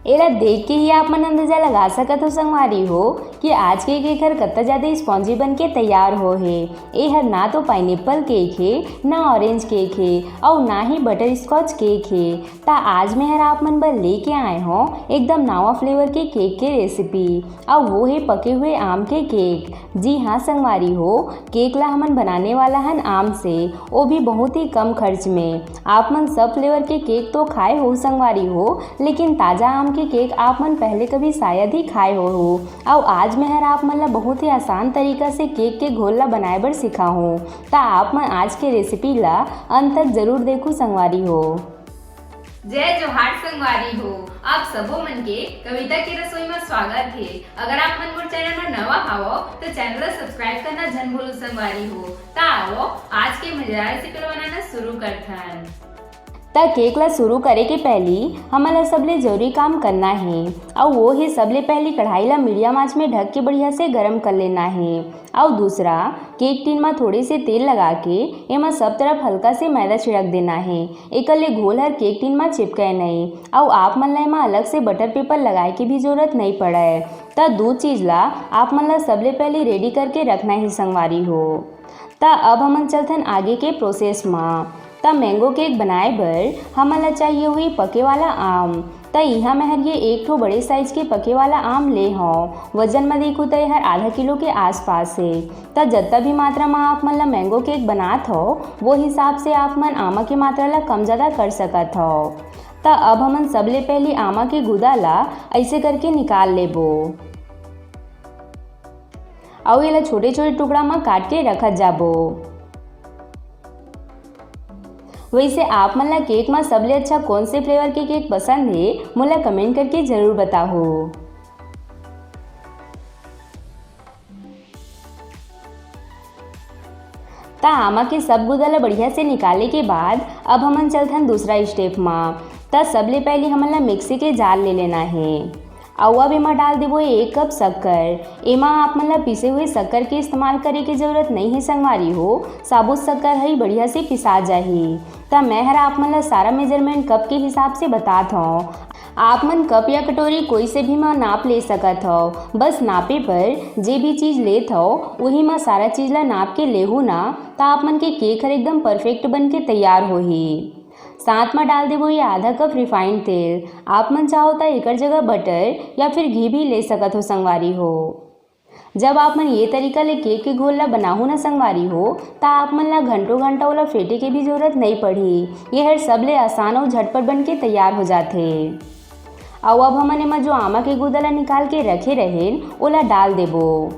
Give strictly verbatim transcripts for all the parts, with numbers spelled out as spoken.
एला देख के ही आप मन अंदाजा लगा सकत हो संगवारी हो कि आज के केक हर कत्ता ज्यादा स्पॉन्जी बन के तैयार हो हे। ए हर ना तो पाइनएप्पल केक हे, ना ऑरेंज केक हे, अउ ना ही बटर स्कॉच केक हे। त आज मैं हर आप मन बर लेके आए हों एकदम नवा फ्लेवर के केक के रेसिपी, अउ वो हे पके हुए आम के केक। जी हाँ संगवारी हो, केक ला हमन बनाने वाला हन आम से, वो भी बहुत ही कम खर्च में। आप मन सब फ्लेवर के केक तो खाए हो संगवारी हो, लेकिन ताजा आम के केक आप मन पहले कभी शायद ही खाए हो। अउ आज मैं हर आप मन ला बहुत ही आसान तरीका से केक के घोल ला बनाए बर सिखाहूँ। त आप मन आज के रेसिपी ला अंत तक जरूर देखू संगवारी हो। जय जोहार संगवारी हो, आप सबो मन के कविता के रसोई में स्वागत हे। अगर आप मन मोर चैनल में नवा हावो तो चैनल ला सब्सक्राइब करना झन भूलू संगवारी हो। त आवो आज के मजेदार रेसिपी ला बनाना शुरू करथन। त केक ला शुरू करे के पहली हमन ला सबले जरूरी काम करना हे, अउ वो हे सबले पहली कढ़ाई ला मीडियम आंच में ढक के बढ़िया से गरम कर लेना हे। अउ दूसरा, केक टिन म थोड़े से तेल लगा के एमा सब तरफ हल्का से मैदा छिड़क देना हे। एकर ले घोल हर केक टिन म चिपके नइ। अउ आप मन ला एमा अलग से बटर पेपर लगाए के भी जरूरत नइ पड़य। त दू चीज ला आप मन ला सबले पहली रेडी करके रखना हे संगवारी हो। त अब हमन चलथन आगे के प्रोसेस म। त मैंगो केक बनाए बर हमन ला चाहिए हुई पके वाला आम। त इहाँ मैं हर ये एक ठो बड़े साइज के पके वाला आम ले हौं। वजन म देखू त एहर आधा किलो के आसपास हे। त जत्ता भी मात्रा म आप मन ला मैंगो केक बनात हव, वो हिसाब से आप मन आमा के मात्रा ला कम ज्यादा कर सकत हव। त अब हमन सबले पहली आमा के गुदा ला ऐसे करके निकाल लेबो। अउ एला छोटे-छोटे टुकड़ा म काट के रखत जाबो। वैसे आप मन ला केक म सबले अच्छा कौन से फ्लेवर के केक पसंद हे, मोला कमेंट करके जरूर बताहू। त आमा के सब गुदा ला बढ़िया से निकाले के बाद अब हमन चलथन दूसरा स्टेप म। त सबले पहले हमन ला मिक्सी के जार ले लेना हे। अउ अब एमा डाल देबो एक कप शक्कर। एमा आप मन ला पीसे हुए शक्कर के इस्तेमाल करे के जरूरत नइ हे संगवारी हो, साबुत शक्कर ह ही बढ़िया से पिसा जाही। त मैं हर आप मन ला सारा मेजरमेंट कप के हिसाब से बतात हौं। आप मन कप या कटोरी कोई से भी म नाप ले सकत हव। बस नापे पर जे भी चीज लेत हव, उही म सारा चीज ला नाप के लेहू ना, त आप मन के केक हर एकदम परफेक्ट बन के तैयार होही। साथ म डाल देबो ये आधा कप रिफाइंड तेल। आप मन चाहो त एकर जगह बटर या फिर घी भी ले सकत हो संगवारी हो। जब आप मन ये तरीका ले केक के घोल ला बनाहू ना संगवारी हो, त आप मन ला घंटों घंटा ओला फेंटे के भी जरूरत नइ पड़ही। ये हर सबले आसान अउ झटपट बन के तैयार हो जाथे। अउ अब हमन एमा जो आमा के गुदा ला निकाल के रखे रहेन, ओला डाल देबो।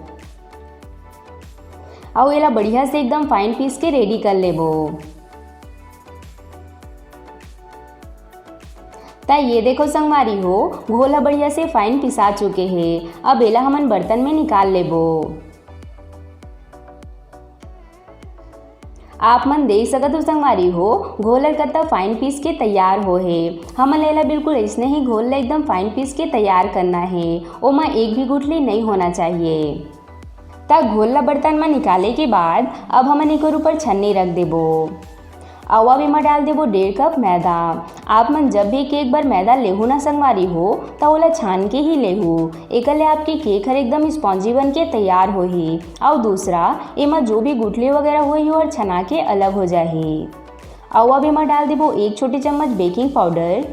अउ एला बढ़िया से एकदम फाइन पीस के रेडी कर लेबो। त ये देखो संगवारी हो, घोल ह बढ़िया से फाइन पिसा चुके हे। अब एला हमन बर्तन में निकाल लेबो। आप मन देख सकत हो संगवारी हो, घोल हर कतका फाइन पीस के तैयार हो हे। हमन एला बिल्कुल अइसने ही घोल ला एकदम फाइन पीस के तैयार करना हे, ओमा एक भी गुठली नइ होना चाहिए। त घोल ला बर्तन म निकाले के बाद अब हमन एकर ऊपर छन्नी रख देबो। अउ अब एमा डाल देबो डेढ़ कप मैदा। आप मन जब भी केक बर मैदा लेहू ना संगवारी हो, त ओला छान के ही लेहू। एकर ले आपके केक हर एकदम स्पॉन्जी बन के तैयार होही। अउ दूसरा, एमा जो भी गुठली वगैरह होही, ओहर छना के अलग हो जाही। अउ अब एमा डाल देबो एक छोटी चम्मच बेकिंग पाउडर,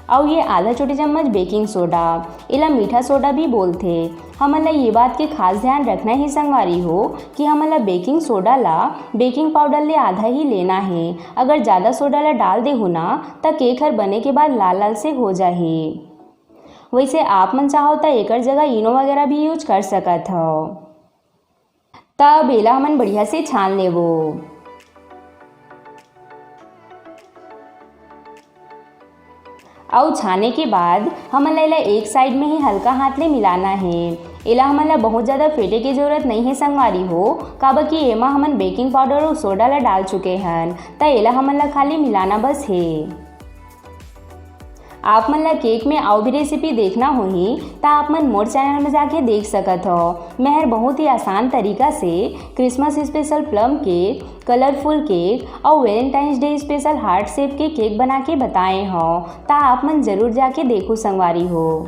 अउ ये आधा छोटी चम्मच बेकिंग सोडा, एला मीठा सोडा भी बोलथे। हमन ला ये बात के खास ध्यान रखना हे संगवारी हो कि हमन ला बेकिंग सोडा ला बेकिंग पाउडर ले आधा ही लेना हे। अगर ज्यादा सोडा ला डाल देहू ना, त केक हर बने के बाद लाल लाल से हो जाही। वैसे आप मन चाहो त एकर जगह इनो वगैरह भी यूज कर सकत हव। त अब एला हमन बढ़िया से छान लेबो। अउ छाने के बाद हमन ला एला एक साइड में ही हल्का हाथ ले मिलाना हे। एला हमन ला बहुत ज्यादा फेंटे के जरूरत नइ हे संगवारी हो, काबर कि एमा हमन बेकिंग पाउडर अउ सोडा ला डाल चुके हन, त एला हमन ला खाली मिलाना बस हे। आप मन ला केक में अउ भी रेसिपी देखना होही, त आप मन मोर चैनल में जाके देख सकत हो। मैं हर बहुत ही आसान तरीका से Christmas special plum cake, colourful cake अउ Valentine's day special heart shape के केक बना के बताए हो, त आप मन जरूर जाके देखो संगवारी हो।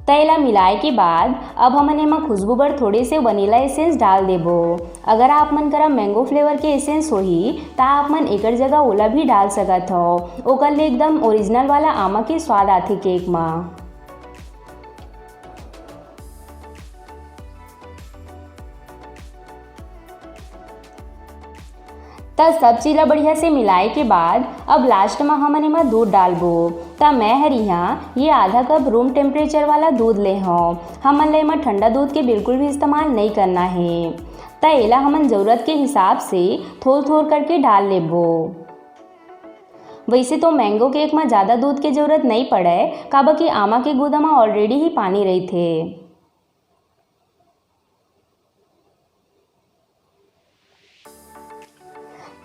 त एला मिलाए के बाद अब हमन एमा खुशबू बर थोड़े से वनीला एसेंस डाल देबो। अगर आप मन करा मैंगो फ्लेवर के एसेंस होही, त आप मन एकर जगह ओला भी डाल सकत हो। ओकर ले एकदम ओरिजिनल वाला आमा के स्वाद आथे केक म। त सब चीज ला बढ़िया से मिलाए के बाद अब लास्ट म हमन एमा दूध डालबो। त मैं हर इहाँ ये आधा कप रूम टेम्परेचर वाला दूध ले हौं। हमन ला एमा ठंडा दूध के बिल्कुल भी इस्तेमाल नइ करना हे। त एला हमन जरूरत के हिसाब से थोर-थोर करके डाल लेबो। वैसे तो मैंगो केक म ज्यादा दूध के जरूरत नइ पड़य, काबर कि आमा के गूदा म already ही पानी रहिथे।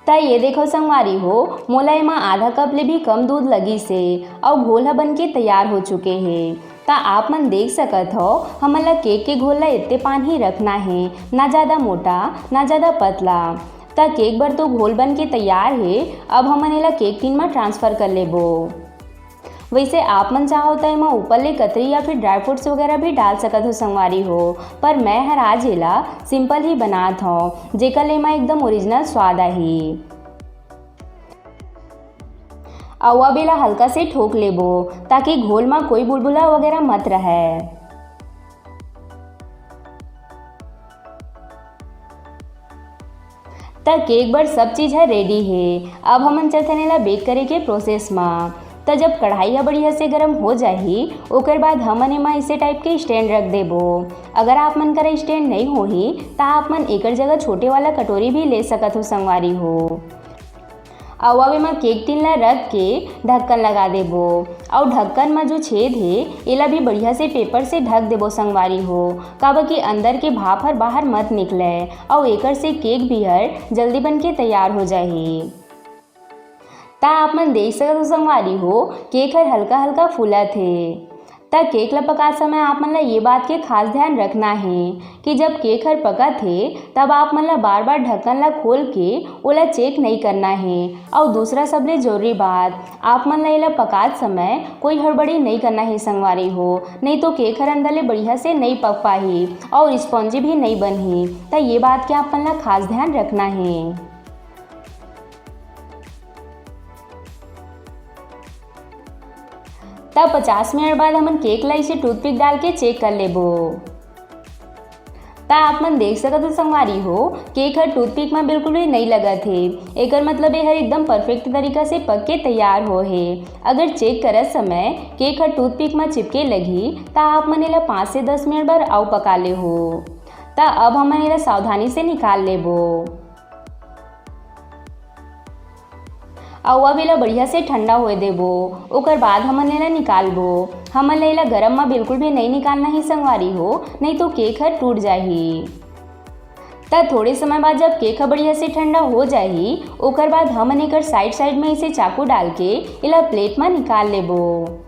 त ये देखो संगवारी हो, मोला एमा आधा कप ले भी कम दूध लगिस हे अउ घोल ह बन के तैयार हो चुके हे। त आप मन देख सकत हो, हमन ला केक के घोल ला एते पान ही रखना हे, ना ज्यादा मोटा, ना ज्यादा पतला। त केक बर तो घोल बन के तैयार हे, अब हमन एला केक टिन म ट्रांसफर कर लेबो। वैसे आप मन चाहो त एमा ऊपर ले कतरी या फिर ड्राई फ्रूट्स वगैरह भी डाल सकत हो संगवारी हो, पर मैं हर आज एला सिंपल ही बनात हौं, जेकर ले एमा एकदम ओरिजिनल स्वाद आही। अउ अब एला हल्का से ठोक लेबो, ताकि घोल म कोई बुलबुला वगैरह मत रहय। त केक बर सब चीज ह रेडी हे। अब हमन चलथन एला बेक करे के प्रोसेस म। त जब कढ़ाई ह बढ़िया से गरम हो जाही, ओकर बाद हमन एमा ऐसे टाइप के स्टैंड रख देबो। अगर आप मन करा स्टैंड नइ होही, त आप मन एकर जगह छोटे वाला कटोरी भी ले सकत हो संगवारी हो। अउ अब एमा केक टिन ला रख के ढक्कन लगा देबो। अउ ढक्कन म जो छेद हे, एला भी बढ़िया से पेपर से ढक देबो संगवारी हो, काबर कि अंदर के भाप हर बाहर मत निकलय, अउ एकर से केक भी हर जल्दी बन के तैयार हो जाही। त आप मन देख सकत हो संगवारी हो, केक हर हल्का-हल्का फूलत हे। त केक ल पकात समय आप मन ल ये बात के खास ध्यान रखना हे कि जब केक हर पकत हे, तब आप मन ल बार-बार ढक्कन ल खोल के ओला चेक नइ करना हे। अउ दूसरा सबले जरूरी बात, आप मन ल एला पकात समय कोई हड़बड़ी नइ करना हे संगवारी हो, नइ तो केक हर अंदर ले बढ़िया से नइ पक पाही अउ स्पॉन्जी भी नइ बनही। त ये बात के आप मन ल खास ध्यान रखना हे। तब पचास मिनट बाद हमन केक ला इसे टूथपिक डाल के चेक कर लेबो। त आप मन देख सकत हो संगवारी हो, केक हर टूथपिक म बिल्कुल भी नइ लगत हे। एकर मतलब ए हर एकदम परफेक्ट तरीका से पक के तैयार हो हे। अगर चेक करत समय केक हर टूथपिक म चिपके लगही, त आप मन एला पाँच से दस मिनट बर अउ पका ले हो। त अब हमन एला सावधानी से निकाल लेबो। अउ अब एला बढ़िया से ठंडा होए देबो, ओकर बाद हमन एला निकालबो। हमन ल एला गरम म बिल्कुल भी नइ निकालना हे संगवारी हो, नइ तो केक हर टूट जाही। त थोड़े समय बाद जब केक ह बढ़िया से ठंडा हो जाही, ओकर बाद हमन एकर साइड साइड में इसे चाकू डाल के एला प्लेट म निकाल लेबो।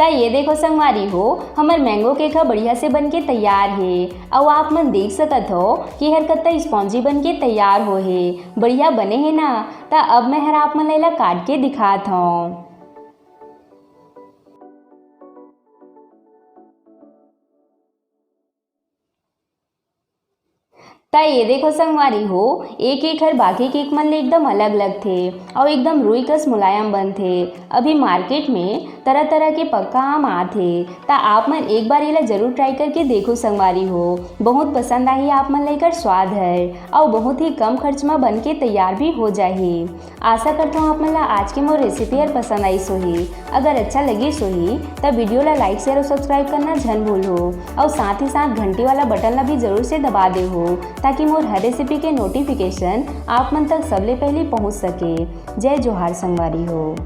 त ये देखो संगवारी हो, हमर मैंगो केक ह बढ़िया से बन के तैयार हे। अउ आप मन देख सकत हो कि हर कत्ता स्पॉन्जी बन के तैयार हो हे। बढ़िया बने हे ना? त अब मैं हर आप मन ला एला काट के दिखात हौं। त ये देखो संगवारी हो, ए केक हर बाकी केक मन ले एकदम अलग लगथे अउ एकदम रुई कस मुलायम बनथे। अभी मार्केट में तरह-तरह के पक्का आम आथे, त आप मन एक बार एला जरूर ट्राई करके देखो संगवारी हो। बहुत पसंद आही आप मन ला एकर स्वाद हर, अउ बहुत ही कम खर्च म बन के तैयार भी हो जाही। आशा करथौं आप मन ला आज के मोर रेसिपी हर पसंद आइस होही। अगर अच्छा लगिस होही, त वीडियो ला लाइक, शेयर अउ सब्सक्राइब करना झन भूलहू, अउ साथ ही साथ घंटी वाला बटन ला भी जरूर से दबा देहू, ताकि मोर हर रेसिपी के नोटिफिकेशन आप मन तक सबले पहली पहुंच सके। जय जोहार संगवारी हो।